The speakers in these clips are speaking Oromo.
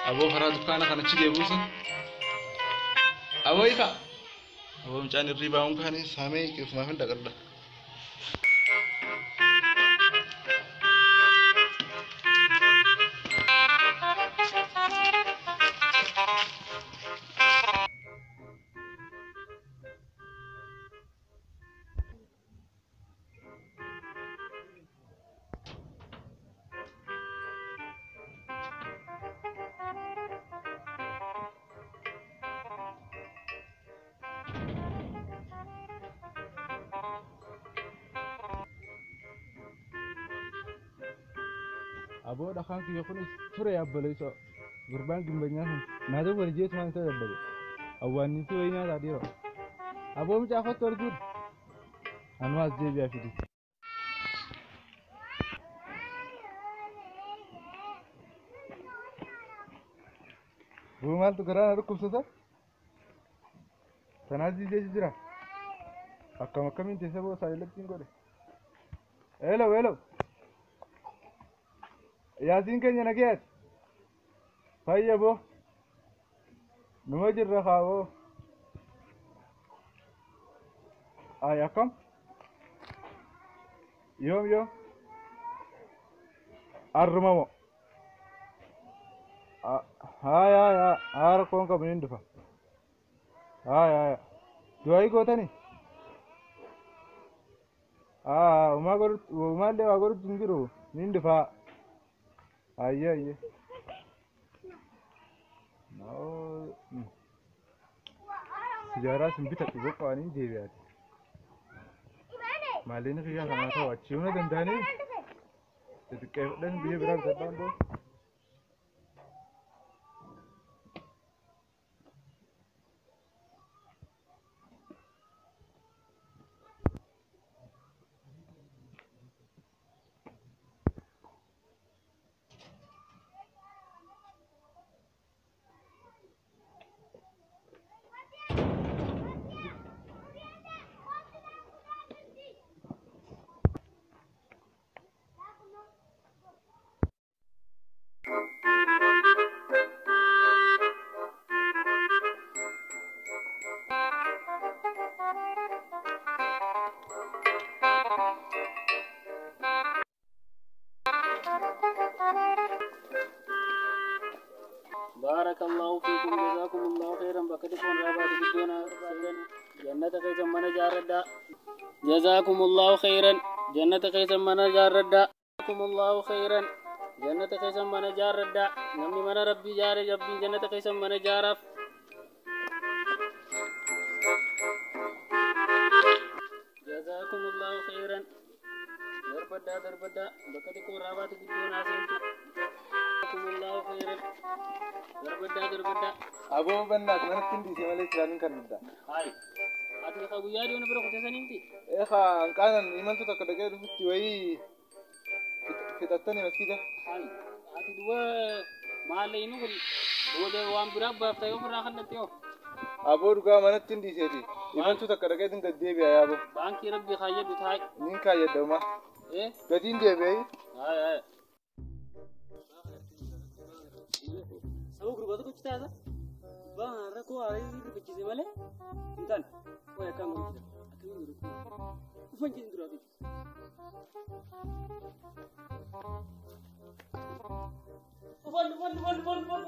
Aboo karaa dukkaana kana achi deebiusa. Aboo ifa. Aboo mucaan hirribaa baa'uun kaanii saamee ofumaaf hin dhaqadha. Aboo dhakaan kiyya kunis ture yaabbalee gurbaan gimbanyaa kun naata wal jeetu waan ta'e yabbale awwaannisi wayii nyaataa dhiiroo aboo mucaa kottu ol guuri anuu as deebi'aa fidi. Buu maaltu garaa na dhukkubsata? Tanaas jeesu jira. Akkam akkamiin teessee boo saayilattiin godhe. Hello hello. Yaasiin keenya nagayaati. Fayya boo. Numa jirra kaaboo. Ay akkam? Yoom yoom? Arruma moo? Haaya haaya haa rakkoon qabu niin dhufa. Haaya haaya. Du'aayii gootanii? Haa umaa godhutti umaallee waa godhutti hin jiru niin dhufaa. Ayye ayye. Sijaaraa sin bitadhu boqqo'anii deebi'aati. Maalleen kiyyaa kanaa ta'u achii hunda danda'anii xixiqqeeffadhan biyya biraa bitadhaan boo. Barakallahu fiikum jazakumullahu khairan bakka xiqqoon raabaatu guddoona jannata keessa mana jaarradhaa jazakumullahu khairan jannata keessa mana jaarradhaa jazakumullahu khairan jannata keessa mana jaarradhaa namni mana rabbii jaare rabbiin jannata keessa mana jaaraaf jazakumullahu khairan darbadhaa darbadhaa bakka xiqqoon raabaatu guddoona seentu jazakumullahu khairan darbadhaa darbadhaa. Aboo bannaat manatti hin dhiise malee silaanin kan nudda. Hayi. Ati ka guyyaa dhiyoon bira kutesaniimti? Eekaa hanqaanan imaltu takka dhaqee dhufutti wayii fixattanii maskiida. Hayi. Ati duba maalla inni kun booda waan biraa baafta yoo irraa kallatte yoo. Aboo dhugaa manatti hin dhiiseeti. Imaltu takka dhaqeetiin gad deebi'a yaaboo. Baankii rabbii kaayyadhu taa'i. Niin kaayyadha umaa. Eh? Gatiin deebi'ee. Hayi hayi. Saba gurbaa tokko citaasa. Baan rakkoo haaraa rifachiise malee hin taane. Wayi akkaan godhu akkamiin godhu ufan jedhin duraa fi. Ufan ufan ufan ufan ufan.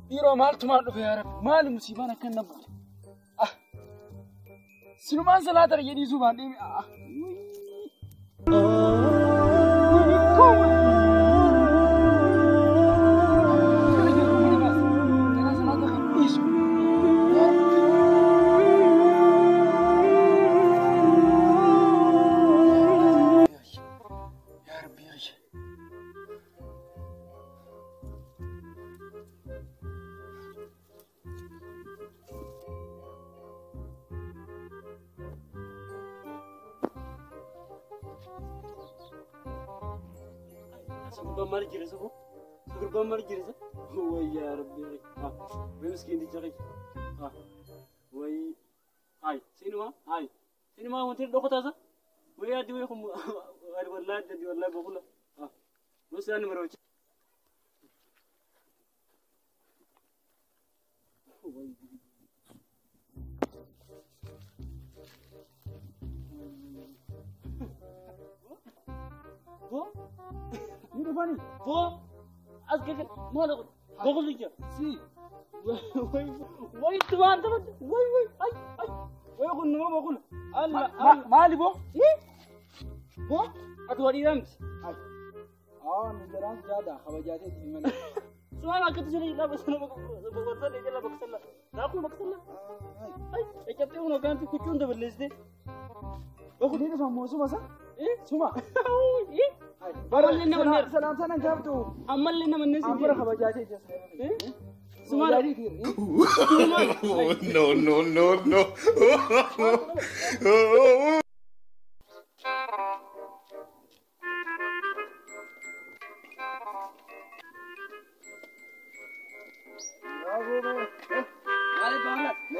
Dhiiroo maaltu maal dhufe yaa Rabbi? Maali musiibaan akkan na buute? Ah! Sinumaan salaata jedhii suubaan deeme. Ah! Gurbaan maal jira safuu? Gurbaan maal jira sa? Wayyaa rabbi. Way miskiin dicha kiyya. Way. Hay sinuma hay. Sinuma wanti dhokotaa sa? Way addi way kun wallahi addi wallahi boqula. Musaan maroochi. Bo? Ni dhufani? Bo? As gagal maal boqul jira. Si. Way way tumaan taphate. Way way ay ay. Way kun nama boqul. Alla alla. Maali boo? Bo? Ati waa dhiiraa miti. Aa nu jaraan jaadha kabajaatee itti malee. Sumaan akkatti jala laba sana boqotan jala boqosalla. Daakuu boqosalla. Ay caccabtee kun hoggaanti kuchuun daballeessite. Boqul ni dhufa moo suma sa? Suma. Bara nama neer. Salaamtaa nan gaaftu. Ammallee nama neer. An bara kabajaatee jira. Sumaan. No, no, no, no.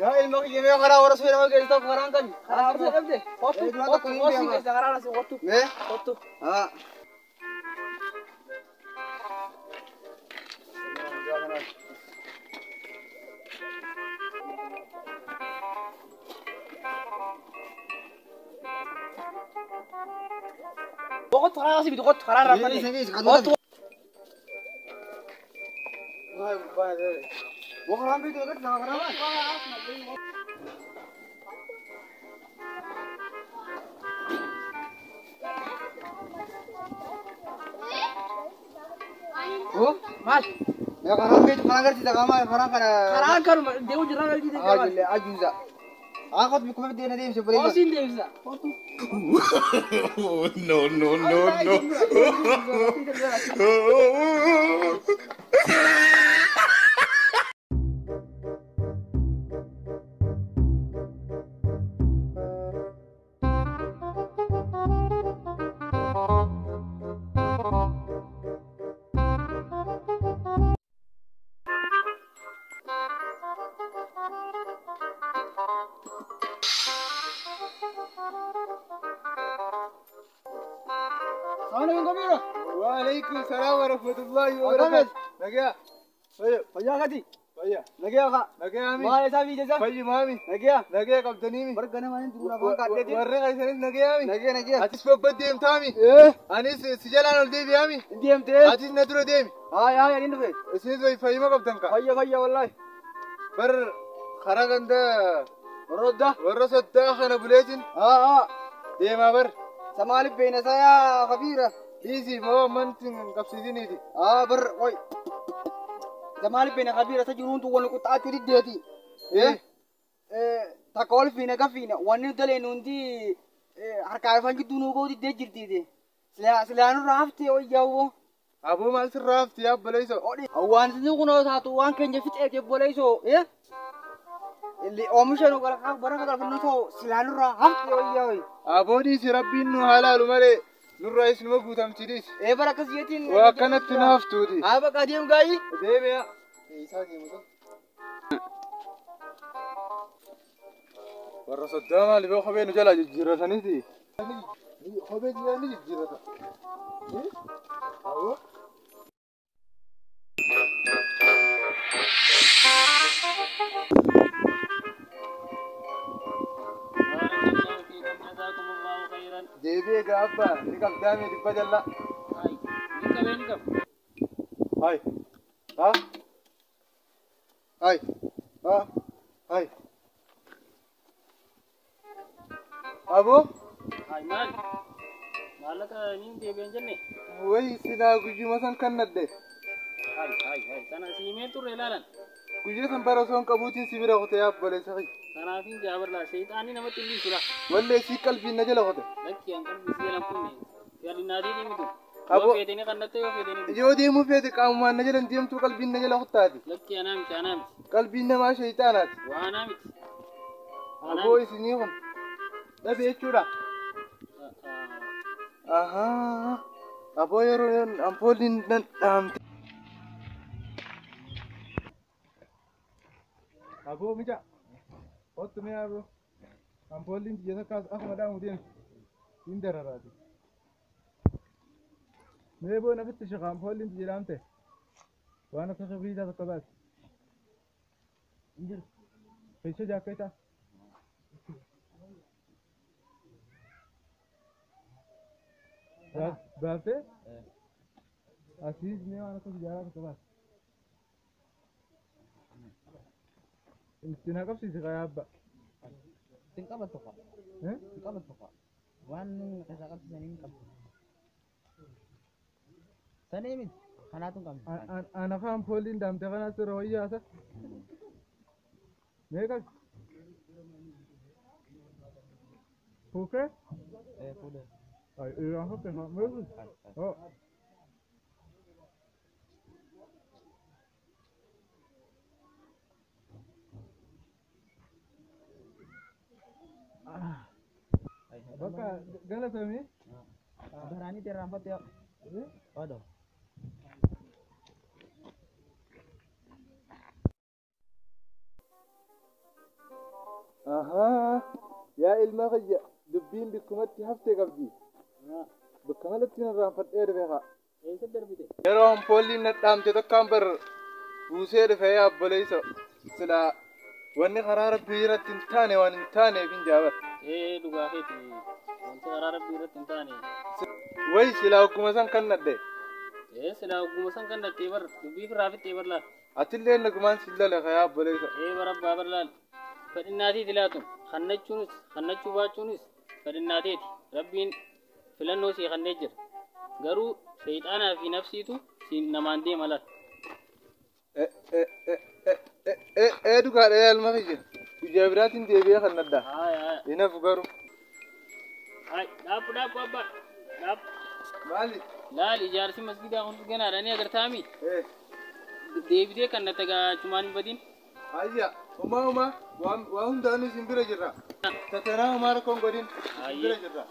Yaa ilma kiyya mee karaa warra suura nama geessisaaf karaan kami? Karaa warra dhabde? Kottu kottu kottu keessa karaa warra kottu. Mee? Kottu. Haa. Kottu karaa asii bitu kottu karaa irraa Kottu. Karaan bitu kan nama karaan. Oh, Maal? Mee karaan bitu karaan agarsiisa qaama karaan kana. Karaan kanuma deemu jirraa agarsiisa. Ajillee ajuuza. Haa kottu bikkuma biddeen adeemsa bareeda. Oosiin deemsa. Kottu. No, no, no, no. Waalaikum salaam warahmatullahi wabarakatuh. Nagaa. Fayya. Fayyaa kati. Fayya. Nagaa kaa. Nagaa mi. Maal isaa fi jasa? Fayyi maami. Nagaa. Nagaa qabdanii mi. Barga nama hin jiru afaan kaadheeti. Warri qaysanis nagaa mi. Nagaa nagaa. Atis babba deemtaami. Anis si jalaan ol deebi'aami. Deemtee. Atis na dura deemi. Haa haa ani dhufe. Isinis wayi fayyima qabdan kaa. Fayya fayya wallahi. Bar karaa ganda Warra warra soddaa kana buleetin Haa haa. deemaa bar. Samaaliif beena isaa kafiira. Dhiisii moo ammanti hin qabsiisiniiti. Haa bar oi. Samaaliif beena kafiira isa jiruun tun wal qixxaachuu diddeeti. Takka ol fiina gafiina wanni daleen hundi harkaa ifaan gidduu nuu ga'uu diddee jirtiiti. Silaa nurraa haftee wayyaawoo. Aboo maal sirraa hafti yaa obboleessoo? Waan isin kunoo taatu waan keenya fixeeti obboleessoo. Oomisha nu bara galfannu ta'u silaa nurraa haftee wayyaawee. Aboo dhiisi rabbiin nu haa laalu malee nurraa isinuma guutamti dhiisi. Ee bara akkas jeetiin. Waa akkanatti nu haftuuti. Haa baqa deem gaayii. Deebi'a. Isaa deemu sun. Warra soddaa maali boo kophee nu jalaa jijjiirrataniiti. Kophee jalaa ni jijjiirrata. Aboo. Deebi'ee gaafa ni qabdaame dhibba jallaa. Ni qabee ni qaba. Hai. Ha? Hai. Ha? Hai. Aboo? Hai maal? Maallaqa ni deebi'een jenne? Wayi silaa guyyuma san kan nadde. Hai hai hai. Sana siimeen turre ilaalan. Guyyaa san bara osoo hin qabuutiin si bira kutee obboleessa kiyya. Kanaafin jaabarlaa sheexaanni namatti hin dhiisu laa. Wallee sii qalbiin na jala kute. Lakki an qalbii si jalan kunne. Yaalinaatii ni mitu. Aboo. Yoo feetanii kannatte yoo feetanii. Yoo deemuu feete qaamumaan na jalan deemtuu qalbiin na jala kuttaati. Lakki anaa miti anaa miti. Qalbiin namaa sheexaanaati. Waa anaa miti. Anaa Aboo isinii kun dhabe jechuudha. miti. Ahaa. Aboo yeroo ampooliin nan dhaamte. Aboo mica. Ottu mee aboo. Ampooliin tiyya takkaas akkuma dhaamu deemti. Hin dararaati. Mee boo nafitti shaqa ampooliin tiyya dhaamte. Waan akka kibriitaa tokko baasi. Hin jiru. Keessa jaakkeetaa. Baaftee? Asiis mee waan akka sijaaraa tokko baasi. Itti na qabsiisi kaa yaabba. Hin qabattu kaa. Hin qabattu kaa. Waan keessaa qabsiisanii hin qabdu. Sanii miti. Kanaatu hin qabne. Ana kaan ampooliin daamte kanaas irra wayyaasa. Mee qabi. Fuukee? Fuudhee. Ay, irraan fakkee mee Oh. Bakka galatami. Baraanii irraanfatte odoo. Ahaa, yaa ilma kiyya dubbiin bikkumatti haftee qabdi. Bakka malatti irraanfadhee dhufe haa. Eessa darbite? Yeroo ampoolliin nadhaamte tokkaan bar buusee dhufe yaa obboleessa. Silaa wanni karaa rabbii irratti hin taane waan hin taaneef hin jaabar. Ee dhugaa keeti. Wanti karaa rabbii irratti hin taane. Wayi silaa ogguma san kan nadhe. Ee silaa ogguma san kan nadhee bar dubbii firraa fixxee bar laal. Atillee nagumaan si lole yaa obboleessa. Ee bar abbaa bar laal. Fedhinnaateeti laatun kannachuunis kannachuu baachuunis fedhinnaateeti. Rabbiin filannoo sii kannee jira. Garuu shayxaanaa fi nafsiitu siin namaan deema laal. Ee dhugaadha yaa ilma kiyya. Guyyaa biraatiin deebi'ee kan nadha. Haaya haaya. Inafu garuu. Haay dhaabbu dhaabbu abbaa. Dhaabbu. Maali? Laal ijaarsi masgidaa kun ganaadha ni agartaami. Ee. Deebitee kan na tagaachumaan hin badin. Hayya, homaa homaa waa hundaanuu isin bira jirra. Tatanaa homaa rakkoon godhin isin bira jirra.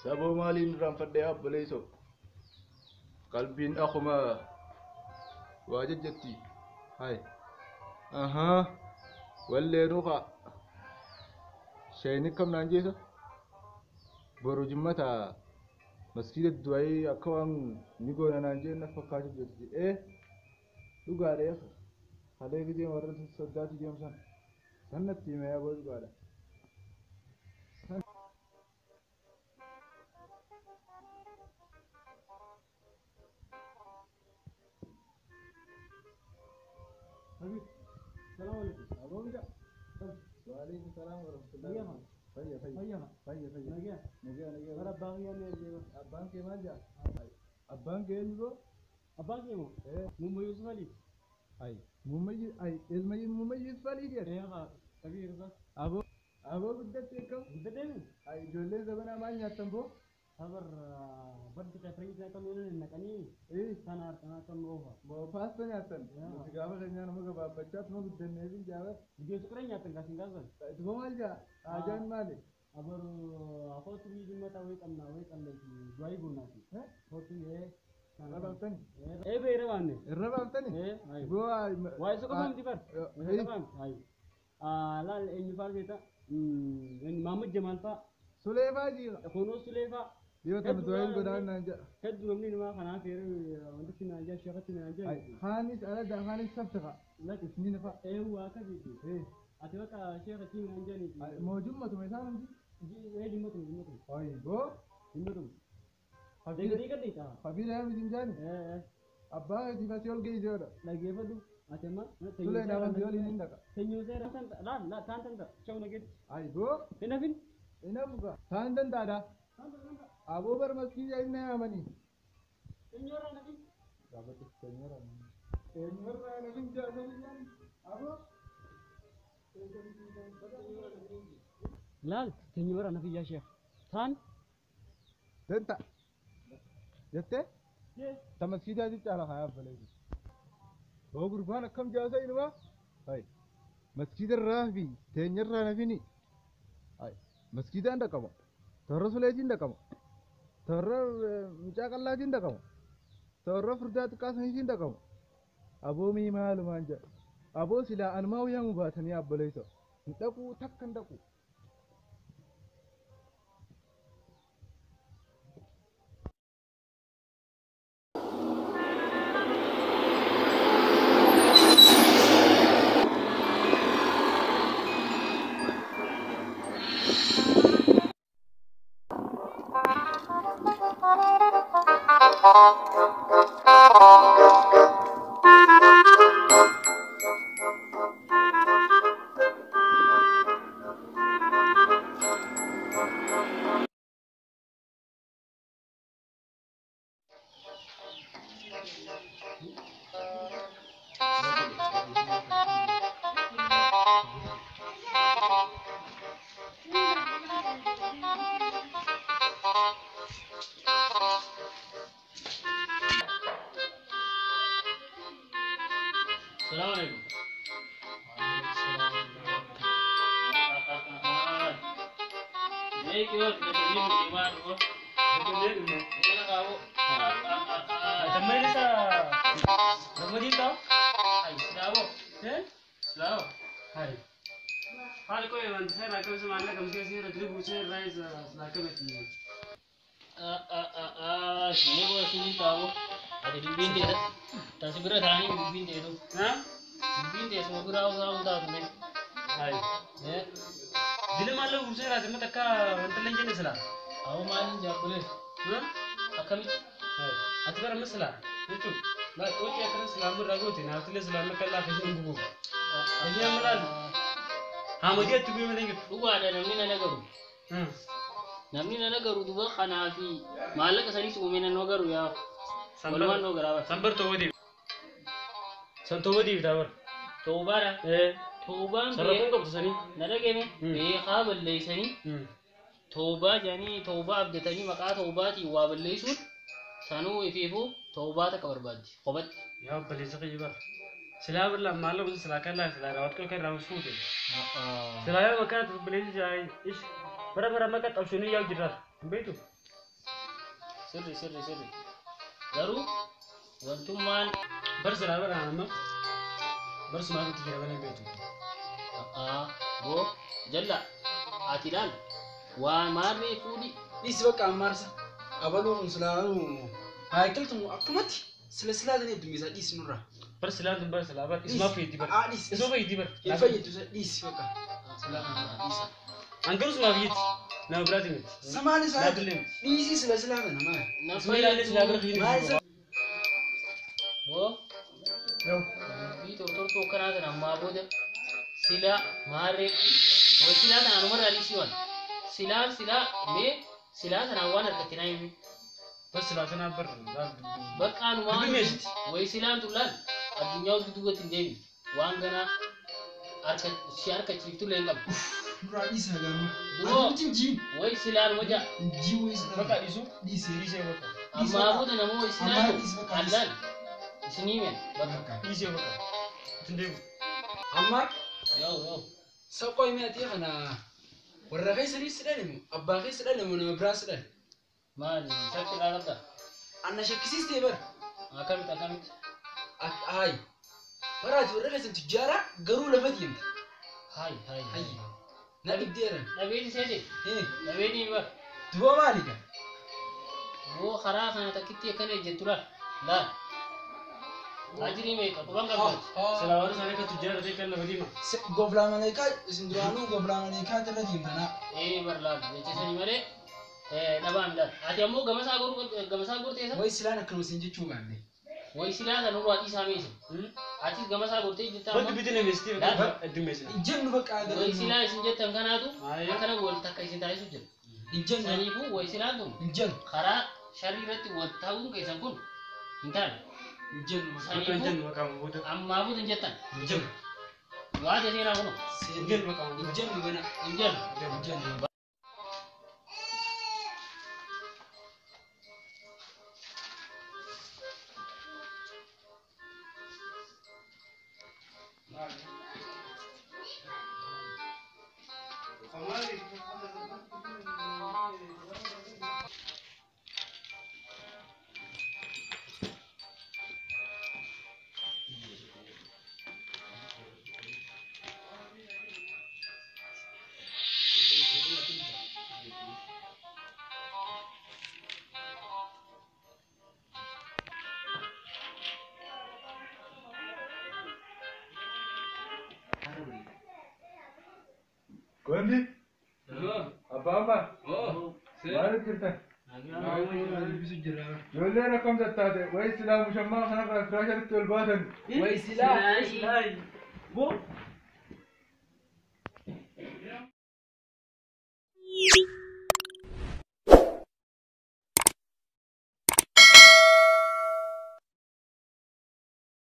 Saboo maaliin irraanfadhee obboleessoo? Qalbiin akkuma waa jajjatti. Hai. Ahaa. Walleenuu kaa. Shayni kam naan jeesa? Boru jimmata masjiida du'aayii akka waan ni goona naan jeen na fakkaatu jirti. Ee dhugaadha eefa. Halee gidee warra soddaatu deemsan. Sannatti himee aboo dhugaadha. السلام عليكم. أبو بجا. وعليكم السلام ورحمة الله. فيا فيا فيا فيا. نجا نجا نجا. ولا باغي أنا اللي أبان كي ما جا. أبان كي يجوا. أبان كي مو. مو يوسف علي. أي مميز أي الميز مميز فالي دير. إيه ها كبير بس. أبو أبو بدك تكم. بدك إيه؟ أي جولة زمان ما نياتم بو. خبر بدك تفريج ناتم يلون نكني. إيه. سنار سناتم أوفا. مو فاست نياتم. gaafa keenya nama gabaabbachaa tuma guddanneefin jaaba. Iddoo suqiree nyaatan kaasin gaasan. Tuma maal jaa? Ajaan maali? Abaru kootu jimmata wayii qabna wayii qabneeti du'aayii goonaati. Kootu ee. Irra baaftani? Ee bee irra baanne. Irra baaftani? Ee. Gowaa. Waa'ee suqa baamti bar. Irra baamti. Hayi. Laal eenyu fa'aa beektaa? Maamud Jamaal fa'aa. Sulee fa'aa jiira. Kunoo Sulee fa'aa. Dhiyoo tana du'aayiin godhaan naan jedha. Hedduu namni namaa kanaaf yeroo wanti naan jedha sheekatti naan jedha. Haanis alada haanis sabta fa'a. Isniin fa'a. Ee waa akkasiiti. Ati bakka sheekatti naan jedhaniiti. Moo jummatuma isaan hundi? Ee jummatuma jummatuma. Ayi boo. Jummatuma. Deeggaree gadhiita. Qabiila yaa miti hin jaani? Ee. Abbaa keetiif asii ol geesseedha. Dhaggeeffadhu. Ati amma Sulee dhaaban si waliin hin dhaqa. Tenyoo seera tan laal laal taan tan chaw nageetti. Ay boo Hin hafin. ina buga taan dandaadha. Aboo bar maskiida inni yaamanii. Tenyoorraa nafin. Gaafate teenyarraa nafin. Teenyarraa nafin jaasanii aboo. Laal tenyoorraa nafin yaa sheekh. Taan. Danta. Jettee? Ta maskiidaa caala haa yaabbalee. Boo gurbaan akkam jaasa inuma? Hay. Maskiidarraa fi teenyarraa nafini. Hay. Maskiidaan dhaqama. Torra suleetiin dhaqama. Torra mucaa qallaatiin dhaqama. Torra furdaa xiqqaa saniitiin dhaqama. Aboo mii maalumaan jedha. Aboo silaa anumaa yaamu baatanii abboleessa. Hin dhaquu takka hin dhaquu. السلام عليكم. Dhugaadha namni na nagaru. Namni na nagaru duba kanaa fi maallaqa sanis uume nan nagaru yaa. Walumaan noo garaa. Sambar toobaa San toobaa deebitaa bara. Toobaadha. Toobaan Sarrafuun qabdu sanii. Na dhageme beekaa balleessanii toobaa jedhanii toobaa abdatanii maqaa toobaatiin waa balleessuun sanuu ifiifuu toobaa takka barbaaddi qobatti. Yaa obboleessa kiyya bara. Silaa birlaa maallaqa silaa kan laa silaa raawwatu kan raawwatu fuute. Silaa yoo bakka obboleessi jaa ish bara bara maqaa qabshoonii yaa jirraas hin beektu. Sirri sirri sirri. Garuu wantummaan Bar silaa bara amma bar sumaa itti jira malee hin beektu. Boo jalla ati ilaal waa maarree fuudhi. Dhiisi bakka ammaarsa. Abaluun silaanuu haayikiltuun akkumatti sila silaa tanii addunyaa isaa dhiisi nurraa. Bar silaan tun bar silaa bar isumaa fayyaddi bar. Haa dhiisi. Isuma fayyaddi bar. Hin fayyaddu isa dhiisi bakka. Silaa dhiisa. Hangaruu sumaa fayyaddi. Nama biraati miti. Samaan isaa Naafillee miti. dhiisi sila silaa tana maali? Na Isuma ilaalee silaa bira fayyaddi. Maal isa Boo dubbii tortortuu akkanaa tana ammaa booda silaa maarree way silaa tana anumarraa dhiisii waan silaan silaa mee silaa tanaan waan harkatti naa himi. Bar silaa tanaa bar. Bakka anumaa Dubbii meeshiti. way silaan tun laal addunyaa hojii duubatti hin deebiin waan ganaa harka si harkachiiftu illee hin qabdu. nurraa dhiisi hagaama. Duroo. Ati miti hin Way silaan waja jiin. Hin jiin wayi silaa. Bakka dhiisu. Dhiisi. Dhiisee bakka. ammaa booda namoo way silaan Ammaa ta'u dhiisi bakka dhiisi. allaan isinii men bakka. Dhiisee bakka. Ittiin deemu. Ammaa Yoo yoo. saqqoo himee ati kana warra keessanii si dhale moo abbaa keessa dhale moo nama biraa si dhale? Maali shakki irraa qabda? Anna shakkisiistee bara. Akkamitti akkamitti? Hayi. Baraati warra keessan tujjaaraa garuu lafa deemta. Hayi hayi. Hayi. Na dhibdeeran. Dhabeeti seete dhabeetii bara. Duba maali kan? Boo karaa kana takkitti akkana ejjettu laal laal. Ajirii meeqa quban qabdu? Silaa warra isaanii akka tujjaara ta'e kan lafa deema. Goblaa maleekaa isin duraanuu goblaa maleekaa irra deemtanaa. Ee bar laal jechisanii malee dhabaan laal. Ati ammoo gamasaa goruu gamasaa gorteessa? Wayi silaan akkanuma isin jechuu baanne. Way silaa san nurraa dhiisaa meesi. Atis gama isaa gortee jirta Wanti amma. bitin himesti Laata. heddummeessina. Hin jennu bakka Way silaa isin jettan kanaatu Ayya. akkana wal takka isin taasisu jira. Hin jennu. Saniifuu way silaan tun Hin jennu. karaa sharrii irratti wal ta'uun keessan kun hin taane. Hin jennu. Bakka hin jennu maqaan booda. Ammaafuu hin jettan. Hin jennu. Waa seenaa kunoo Hin jennu maqaan Hin booda. jennu gana. hin jennu. Hin jennu. Gondi abbaa abbaa maaliif jirtan? Ijoolleen akkam tattaate wayi silaa mushammaa kanarraa firaashatti ol baatan. Way silaa. Bo.